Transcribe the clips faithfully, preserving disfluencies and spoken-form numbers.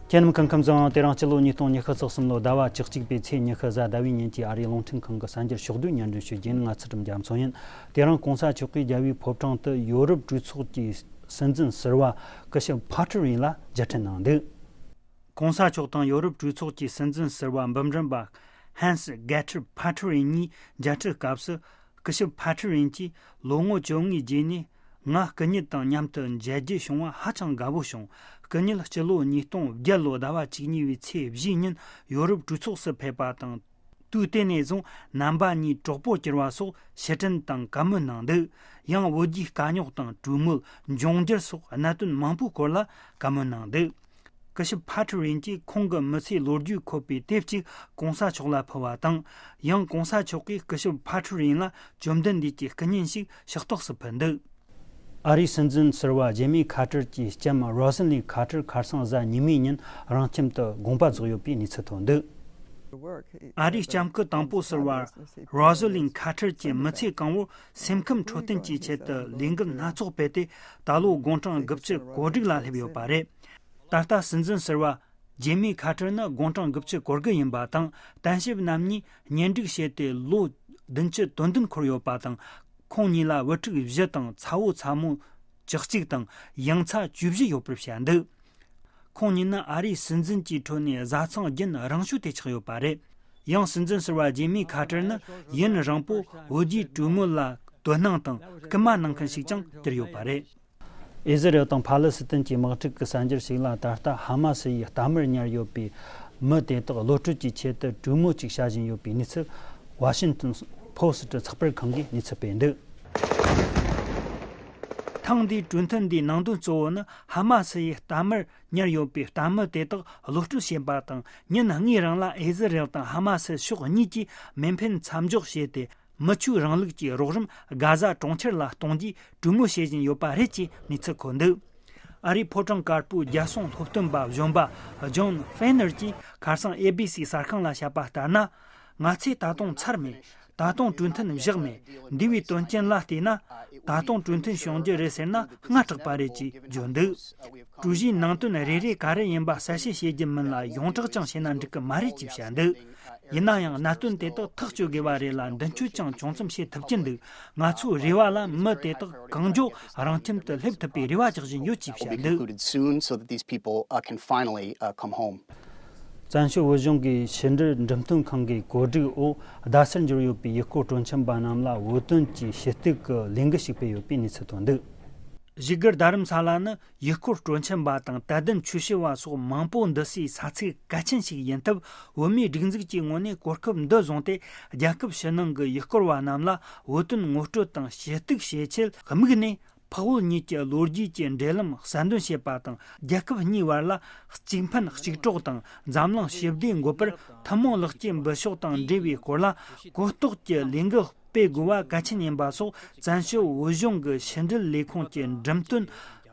ཁྱེད་རྣམས་སྐུ་ཁམས་བཟང་། དེ་རིང་སྤྱི་ལོ་ཉིས་སྟོང་ཉི་ཤུ་རྩ་གསུམ་ལོ་ཟླ་བ་བཅུ་གཅིག་པའི་ཚེས་ཉི་ཤུ་གཟའ་ཟླ་བའི་ཉིན་གྱི་ཨ་རིའི་རླུང་འཕྲིན་ཁང་གི་གསར་འགྱུར་ཕྱོགས་བསྡུས་སྙན་སྒྲོན་ཞུ་རྒྱུ་ཡིན། ང་ཚུལ་ཁྲིམས་རྒྱ་མཚོ་ཡིན། དེ་རིང་གོང་ས་མཆོག་གིས་རྒྱལ་བའི་ཕོ་བྲང་དུ་ཡོ་རོབ་གྲོས་ཚོགས་ཀྱི་སྲིད་འཛིན་ཟུར་པ་སྐུ་ཞབས་ཕ་ཁྲི་རིན་ལ་མཇལ་འཕྲད་གནང་འདུག་གོང་ས་མཆོག་དང་ཡོ་རོབ་གྲོས་ཚོགས་ཀྱི་སྲིད་འཛིན་ཟུར་པ་འབུམ་རམས་པ་ཧན་སི་གེ་ཐེར་ཕ་ཁྲི་རིན་གཉིས་མཇལ་འཕྲད་སྐབས་སུ། སྐུ་ཞབས་ཕ་ཁྲི་རིན་གྱིས། ལོ་ངོ་བཅོ་ལྔའི་རྗེས་ནས་ང་སྐུ་ཉིད་དང་མཉམ་དུ་མཇལ་རྒྱུ་བྱུང་བ་ཧ་ཅང་དགའ་བོ་བྱུང་། སྐུ་ཉིད་སྤྱི་ལོ་ཉིས་སྟོང་བརྒྱད་ལོ་ཟླ་བ་བཅུ་གཉིས་པའི་ཚེས་བཞིའི་ཉིན་ཡོ་རོབ་གྲོས་ཚོགས་སུ་ཕེབས་པ་དང་། དུས་དེ་ནས་བཟུང་རྣམ་པ་གཉིས་གྲོགས་པོར་གྱུར་བ་སོགས་ཕྱིར་དྲན་དང་བཀའ་མོལ་གནང་འདུག་ཡང་བོད་རྒྱའི་དཀའ་རྙོག་དང་གྲོས་མོལ། འབྱུང་འགྱུར་སོགས་གནད་དོན་མང་པོའི་སྐོར་ལ་བཀའ་མོལ་གནང་འདུག་སྐུ་ཞབས་ཕ་ཁྲི་རིན་གྱིས་ཁོང་གི་མི་ཚེའི་ལོ་རྒྱུས་འཁོད་པའི་དེབ་ཅིག་གོང་ས་མཆོག་ལ་ཕུལ་བ་དང་། ཡང་གོང་ས་མཆོག་གིས་སྐུ་ཞབས་ཕ་ཁྲི་རིན་ལ་བཅོམ་ལྡན་འདས་ཀྱི་སྐུ་བརྙན་ཞིག་ཕྱག་རྟགས་སུ་ཕུལ་འདུག་ཨ་རིའི་སྲིད་འཛིན་ཟུར་པ་ཇེ་མི་ཁ་ཏར་གྱི་ལྕམ་རོ་ཟི་ལིན་ཁ་ཏར་ཁ་སང་གཟའ་ཉི་མའི་ཉིན་རང་ཁྱིམ་དུ་དགོངས་པ་རྫོགས་ཡོད་པའི་གནས་ཚུལ་ཐོན་འདུག་ཨ་རིའི་ལྕམ་སྐུ་དང་པོ་ཟུར་པ་རོ་ཟི་ལིན་ཁ་ཏར་གྱིས་མི་ཚེ་གང་བོར་སེམས་ཁམས་འཕྲོད་བསྟེན་གྱི་ཆེད་དུ་ལས་འགུལ་སྣ་ཚོགས་སྤེལ་ཏེ། ད་ལོ་དགུང་གྲངས་དགུ་བཅུ་གོ་དྲུག་ལ་སླེབས་ཡོད་པ་རེད། ད་ལྟ་སྲིད་འཛིན་ཟུར་པ་ཇེ་མི་ཁ་ཏར་ནི་དགུང་གྲངས་དགུ་བཅུ་གོ་དགུ་ཡིན་པ་དང་། གཏན་ཞབས་རྣམ་གཉིས་གཉེན་སྒྲིག་བྱས་ཏེ་ལོ་བདུན་ཅུ་དོན་བདུན་འཁོར་ཡོད་པ་དང་། ཁོང་གཉིས་ལ་བུ་ཕྲུག་བཞི་དང་ཚ་བོ་ཚ་མོ་བཅུ་གཅིག་དང་ཡང་ཚ་བཅུ་བཞི་ཡོད་པར་བཤད་འདུག་ཁོང་གཉིས་ནི་ཨ་རིའི་སྲིད་འཛིན་གྱི་ཁྲོད་ནས་བཟའ་ཚང་རྒྱུན་རིང་ཤོས་དེ་ཆགས་ཡོད་པ་རེད། ཡང་སྲིད་འཛིན་ཟུར་པ་ཇེ་མི་ཁ་ཏར་ནི་ཡུན་རིང་པོ་བོད་རྒྱའི་གྲོས་མོལ་ལ་དོ་སྣང་དང་སྐུལ་མ་གནང་མཁན་ཞིག་ཀྱང་གྱུར་ཡོད་པ་རེད། ཨི་ཟི་རལ་དང་ཕ་ལེ་སི་ཐན་གྱི་དམག་འཁྲུག་གི་གསར་འགྱུར་ཞིག་ལ། ད་ལྟ་ཧ་མ་སི་ཡི་རྟ་དམར་ཉར་ཡོད་པའི་མི་དེ་དག་གློད་བཀྲོལ་གྱི་ཆེད་དུ་གྲོས་མོལ་ཅིག་བྱ་བཞིན་ཡོད་པའི་གནས་ཚུལ་ཝ་ཤིང་ཏོན་པོ་སི་ཊི་ཚགས་པར་ཁང་གིས་གནས་ཚུལ་སྤེལ་འདུག་ཐེངས་འདིའི་གྲོས་མཐུན་འདིའི་ནང་དོན་གཙོ་བོ་ནི་ཧ་མ་སི་ཡི་རྟ་དམར་ཉར་ཡོད་པའི་རྟ་མི་དེ་དག་གློད་བཀྲོལ་བྱེད་པ་དང་། ཉིན་ལྔའི་རིང་ལ་ཨི་ཟི་རལ་དང་ཧ་མ་སི་ཕྱོགས་གཉིས་ཀྱིས་མེ་འཕེན་མཚམས་འཇོག་བྱས་ཏེ། མི་ཆོས་རིང་ལུགས་ཀྱི་རོགས་རམ་གྷ་ཟ་གྲོང་ཁྱེར་ལ་གཏོང་རྒྱུའི་གྲོས་མོལ་བྱེད་བཞིན་ཡོད་པ་རེད་ཅེས་གནས་ཚུལ་འཁོད་འདུག་ཨ་རིའི་ཕོ་བྲང་དཀར་པོའི་རྒྱལ་སྲུང་སློབ་སྟོན་པ་གཞོན་པ་ཇོན་ཧྥེ་ནར་གྱིས་ཁ་སང་ཨེ་བི་སི་གསར་ཁང་ལ་བཤད་པ་ལྟར་ན། ང་ཚོས་ད་དུང་ཚར་མེད། ད་དུང་གྲོས་མཐུན་བཞག་མེད། འདས་པའི་དོན་རྐྱེན་ལ་བལྟས་ན། ད་དུང་གྲོས་མཐུན་བྱུང་རྒྱུ་རེད་ཟེར་ན་སྔ་དྲགས་པ་རེད་ཅེས་བརྗོད་འདུག་གྲོས་གཞིའི་ནང་དོན་རེ་རེ་ག་རེ་ཡིན་པ་གསལ་བཤད་བྱེད་རྒྱུ་མིན་ལ། ཡོངས་གྲགས་ཀྱང་བྱས་ན་འགྲིག་གི་མ་རེད་ཅེས་བཤད་འདུག་ཡིན་ན་ཡང་གནད་དོན་དེ་དག་ཐག་གཅོད་དགོས་པ་རེད་ལ། མདུན་སྐྱོད་ཀྱང་ཅུང་ཙམ་བྱེད་ཐུབ་ཀྱི་འདུག་ང་ཚོའི་རེ་བ་ལ་མི་དེ་དག་གང་མགྱོགས་རང་ཁྱིམ་དུ་སླེབས་ཐུབ་པའི་རེ་བ་རྒྱག་བཞིན་ཡོད་ཅེས་བཤད་འདུག Concluded soon so that these people, uh, can finally, uh, come home. བཙན་བྱོལ་བོད་གཞུང་གི་ཕྱི་འབྲེལ་འགྲེམས་སྟོན་ཁང་གི་གོ་སྒྲིག་འོག་རྡ་སར་འབྱོར་ཡོད་པའི་ཡུལ་སྐོར་སྤྲོ་འཆམ་པ་རྣམས་ལ་བོད་དོན་གྱི་ཞུ་གཏུག་གི་ལས་འགུལ་ཞིག་སྤེལ་ཡོད་པའི་གནས་ཚུལ་ཐོན་འདུག་བཞུགས་སྒར་རྡ་རམ་ས་ལ་ནི་ཡུལ་སྐོར་སྤྲོ་འཆམ་པ་དང་དད་ལྡན་ཆོས་ཞུ་བ་སོགས་མང་པོ་འདུ་སའི་ས་ཚིགས་གལ་ཆེན་ཞིག་ཡིན་སྟབས། བོད་མིའི་སྒྲིག་འཛུགས་ཀྱི་ངོས་ནས་གོ་སྐབས་འདི་བཟུང་སྟེ། རྒྱལ་ཁབ་ཕྱི་ནང་གི་ཡུལ་སྐོར་བ་རྣམས་ལ་བོད་དོན་ངོ་སྤྲོད་དང་ཞུ་གཏུག་བྱེད་ཆེད་དམིགས་ནས། འཕགས་བོད་གཉིས་ཀྱི་ལོ་རྒྱུས་ཀྱི་འབྲེལ་ལམ་གསལ་འདོན་བྱེད་པ་དང་། རྒྱལ་ཁབ་གཉིས་བར་ལ་གཅིག་ཕན་གཅིག་གྲོགས་དང་འཛམ་གླིང་ཞི་བདེ་འགོད་པར་ཐུན་མོང་ལེགས་སྐྱེས་འབུལ་ཕྱོགས་དང་འབྲེལ་བའི་སྐོར་ལ། གོ་རྟོགས་ཀྱི་ལས་འགུལ་སྤེལ་དགོས་པ་གལ་ཆེན་ཡིན་པ་སོགས། བཙན་བྱོལ་བོད་གཞུང་གི་ཕྱི་འབྲེལ་ལས་ཁུངས་ཀྱི་འགྲེམས་སྟོན་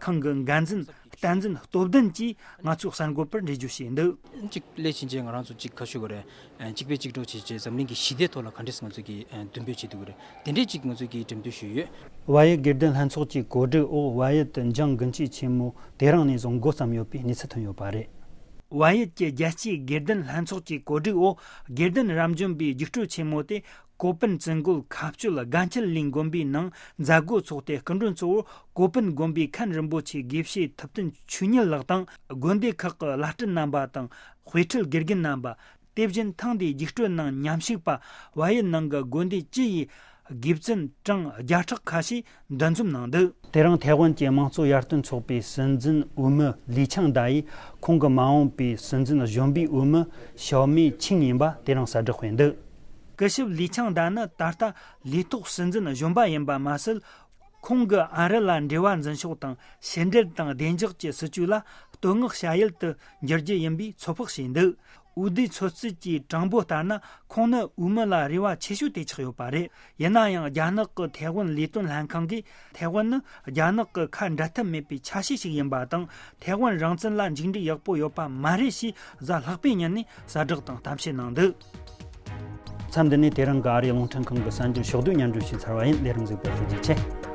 ཁང་གི་འགན་འཛིན་བསྟན་འཛིན་སྟོབས་ལྡན་གྱིས་ང་ཚོའི་གསར་འགོད་པར་འགྲེལ་བརྗོད་བྱས་འདུག་གཅིག་སླེབས་ཕྱིན་ཆད་ང་རང་ཚོ་གཅིག་ཁ་ཤོ་གི་རེད། གཅིག་པའི་གཅིག་གྲོགས་བྱས་རྗེས་འཛམ་གླིང་གི་ཞི་བདེའི་ཐོག་ལ་ག་འདྲས་ང་ཚོ་གིས་འདུན་སྤོས་བྱེད་ཐུབ་ཀྱི་རེད། དེ་འདྲས་གཅིག་ང་ཚོ་གིས་འགྲེམས་སྟོན་ཞུས་ཡོད། བལ་ཡུལ་དགེ་ལྡན་ལྷན་ཚོགས་ཀྱི་གོ་སྒྲིག་འོག་བལ་ཡུལ་དུ་འཇང་དགུན་ཆོས་ཆེན་མོ་དེ་རིང་ནས་བཟུང་འགོ་བརྩམས་ཡོད་པའི་གནས་ཚུལ་ཐོན་ཡོད་པ་རེད། བལ་ཡུལ་གྱི་རྒྱལ་སྤྱིའི་དགེ་ལྡན་ལྷན་ཚོགས་ཀྱི་གོ་སྒྲིག་འོག་དགེ་ལྡན་རབ་འབྱམས་པའི་རྒྱུགས་སྤྲོད་ཆེན་མོ་དེ་ཀོ་པན་བཙུན་དགོན་མཁའ་སྤྱོད་དགའ་འཁྱིལ་གླིང་དགོན་པའི་ནང་མཛད་སྒོ་ཚོགས་ཏེ། སྐུ་མགྲོན་གཙོ་བོར་ཀོ་པན་དགོན་པའི་མཁན་རིན་པོ་ཆེ་དགེ་བཤེས་ཐུབ་བསྟན་ཆོས་ཉིད་ལགས་དང་། དགོན་སྡེ་ཁག་གི་བླ་སྤྲུལ་རྣམ་པ་དང་། དཔེ་ཁྲིད་དགེ་རྒན་རྣམ་པ། དེ་བཞིན་ཐེངས་འདིའི་རྒྱུགས་སྤྲོད་ནང་མཉམ་ཞུགས་པ་བལ་ཡུལ་ནང་གི་དགོན་སྡེ་བཅུ་ཡི་དགེ་བཙུན་གྲངས་བརྒྱ་ཕྲག་ཁ་ཤས་འདུ་འཛོམས་གནང་འདུག་དེ་རིང་ཐའེ་ཝན་གྱི་དམངས་གཙོ་ཡར་ཐོན་ཚོགས་པའི་སྲིད་འཛིན་འོས་མི་ལི་ཆང་ད་ཡིས་ཁོང་གི་མ་འོངས་པའི་སྲིད་འཛིན་གཞོན་པའི་འོས་མི་ཞའོ་མེ་ཆིང་ཡིན་པ་དེ་རིང་གསལ་བསྒྲགས་སྤེལ་འདུག་སྐུ་ཞབས་ལི་ཆང་ད་ནི་ད་ལྟ་ལས་ཐོག་སྲིད་འཛིན་གཞོན་པ་ཡིན་པ་མ་ཟད། ཁོང་གིས་ཨ་རི་ལ་འབྲེལ་བ་འཛིན་ཕྱོགས་དང་ཕྱི་འབྲེལ་དང་བདེ་འཇགས་ཀྱི་སྲིད་ཇུས་ལ་བསྟོད་བསྔགས་བྱ་ཡུལ་དུ་འགྱུར་རྒྱུ་ཡིན་པའི་ཚོད་དཔག་བྱས་འདུག་འོས་བསྡུའི་ཚོད་རྩིས་ཀྱི་གྲངས་འབོར་ལྟར་ན། ཁོང་ནི་འོས་མི་ལ་རེ་བ་ཆེ་ཤོས་དེ་ཆགས་ཡོད་པ་རེད། ཡིན་ན་ཡང་རྒྱ་ནག་གི་ཐའེ་ཝན་ལས་དོན་ལྷན་ཁང་གིས། ཐའེ་ཝན་ནི་རྒྱ་ནག་གི་ཁ་འབྲལ་ཐབས་མེད་པའི་ཆ་ཤས་ཤིག་ཡིན་པ་དང་། ཐའེ་ཝན་རང་བཙན་ལ་མཇུག་འབྲས་ཡག་པོ་ཡོད་པ་མ་རེད་ཞེས་གཟའ་ལྷག་པའི་ཉིན་ནས་གསལ་བསྒྲགས་དང་གཏམ་བཤད་གནང་འདུག་མཚམས་འདི་ནས་དེ་རིང་གི་ཨ་རིའི་རླུང་འཕྲིན་ཁང་གི་གསར་འགྱུར་ཕྱོགས་བསྡུས་སྙན་སྒྲོན་ཞུས་ཚར་བ་ཡིན། ལས་རིམ་གཟིགས་པར་ཐུགས་རྗེ་ཆེ།